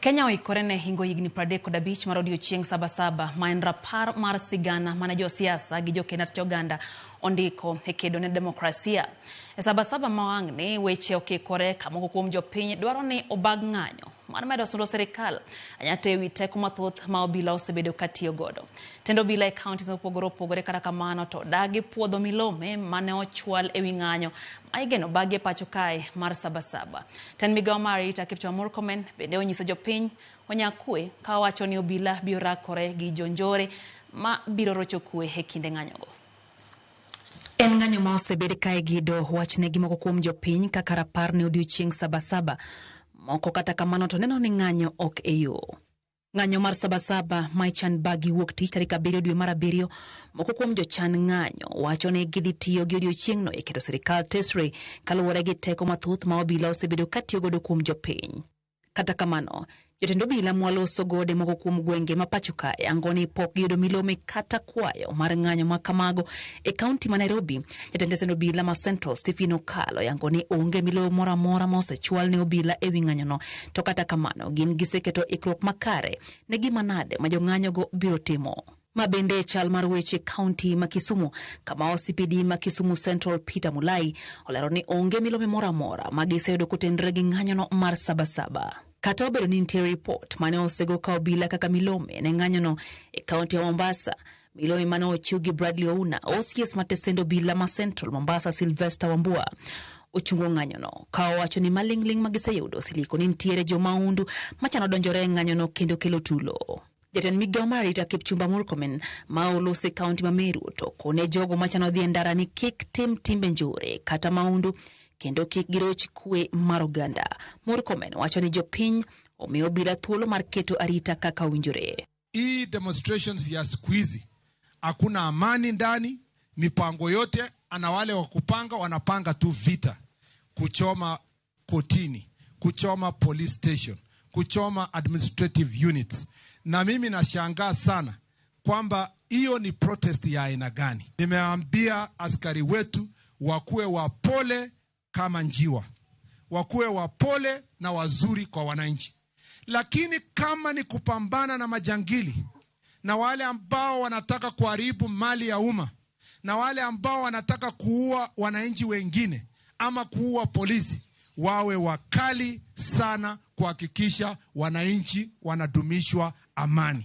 Kenya oikore ne hingo higni 35 mar odiochieng' Sabasaba ma en rapar mar sigana mane josiasa gi jokenat oganda ondiko e kedo ne demokrasia. E Sabasaba ma wang'ni weche okikore ka moko kuom jopiny dwaro ni obag ng'anyo mar medo sundo sirikal anyate ewi teko mathoth ma obila osebedo ka tiyo godo. Tend obila e counties mopogore opogore kata kamano to dagi puodho milome mane ochwal ewi ng'anyo ma igeno bagi e pacho kae mar Sabasaba. Tend migawo mar arita Kipchumba Murkomen bende onyiso jopiny onya kwe ka owacho ni obila biro rakore gi jonjore ma biro rocho kwe e kinde ng'anyogo. En ng'anyo ma osebed ka igido wachne gi moko kuom jopiny kaka rapar ne odiochieng' Sabasaba. Moko kata kamano to neno ni ng'anyo ok e yo. Ng'anyo mar Sabasaba ma ichan bagi wuok tich tarik 7 dwe mar 7, moko kuom jochan ng'anyo wacho ni gidhi tiyo gi odiochieng'no e keto sirikal tesre kaluwore gi teko mathoth ma obila osebedo ka tiyo godo kuom jopiny. Kata kamano, jotend obila mwaloso gode moko kuom gwenge ma pacho ka yango ni pok giyudo milome kata kwayo mar ng'anyo ma kamago e kaunti ma Nairobi. Jatend tesend obila ma Central Stephen Okalo yango ni onge milome moro amora ma osechwal ne obila e wi ng'anyono, to kata kamano gin giseketo ikruok makare ne gima nade ma jong'anyogo biro timo. Ma bende chal mar weche kaunti ma Kisumu kama OCPD ma Kisumu Central Peter Mulai olero ni onge milome moro amora ma giseyudo kotenore gi ng'anyono mar Sabasaba. Kata obedo ni nitie ripot mane osego ka obila kaka milome ne ng'anyono e kaunti ya Mombasa, milome mane ochiw gi Bradley Ouna, OCS ma tesend obila ma Central Mombasa Sylvester Wambua ochungo ng'anyono ka owacho ni maling'ling' ma giseyudo osiliko ni nitiere jomahundu machano donjore e ng'anyono kendo kelo tulo. Jatend migawo mar arita Kipchumba Murkomen ma oloso e kaunti ma Meru to kone jogo machano dhi e ndara ni kik tim timbe njore kata mahundu kendo kik giroch kwe mar oganda. Murkomen wacho ni jopiny omiyo obila thuolo mar keto arita kaka owinjore. Hii demonstrations ya siku hizi hakuna amani ndani, mipango yote ana wale wa kupanga wanapanga tu vita, kuchoma kotini, kuchoma police station, kuchoma administrative units. Na mimi nashangaa sana kwamba hiyo ni protest ya aina gani. Nimeambia askari wetu wakuwe wapole kama njiwa, wakuwe wapole na wazuri kwa wananchi, lakini kama ni kupambana na majangili na wale ambao wanataka kuharibu mali ya umma na wale ambao wanataka kuua wananchi wengine ama kuua polisi, wawe wakali sana kuhakikisha wananchi wanadumishwa amani.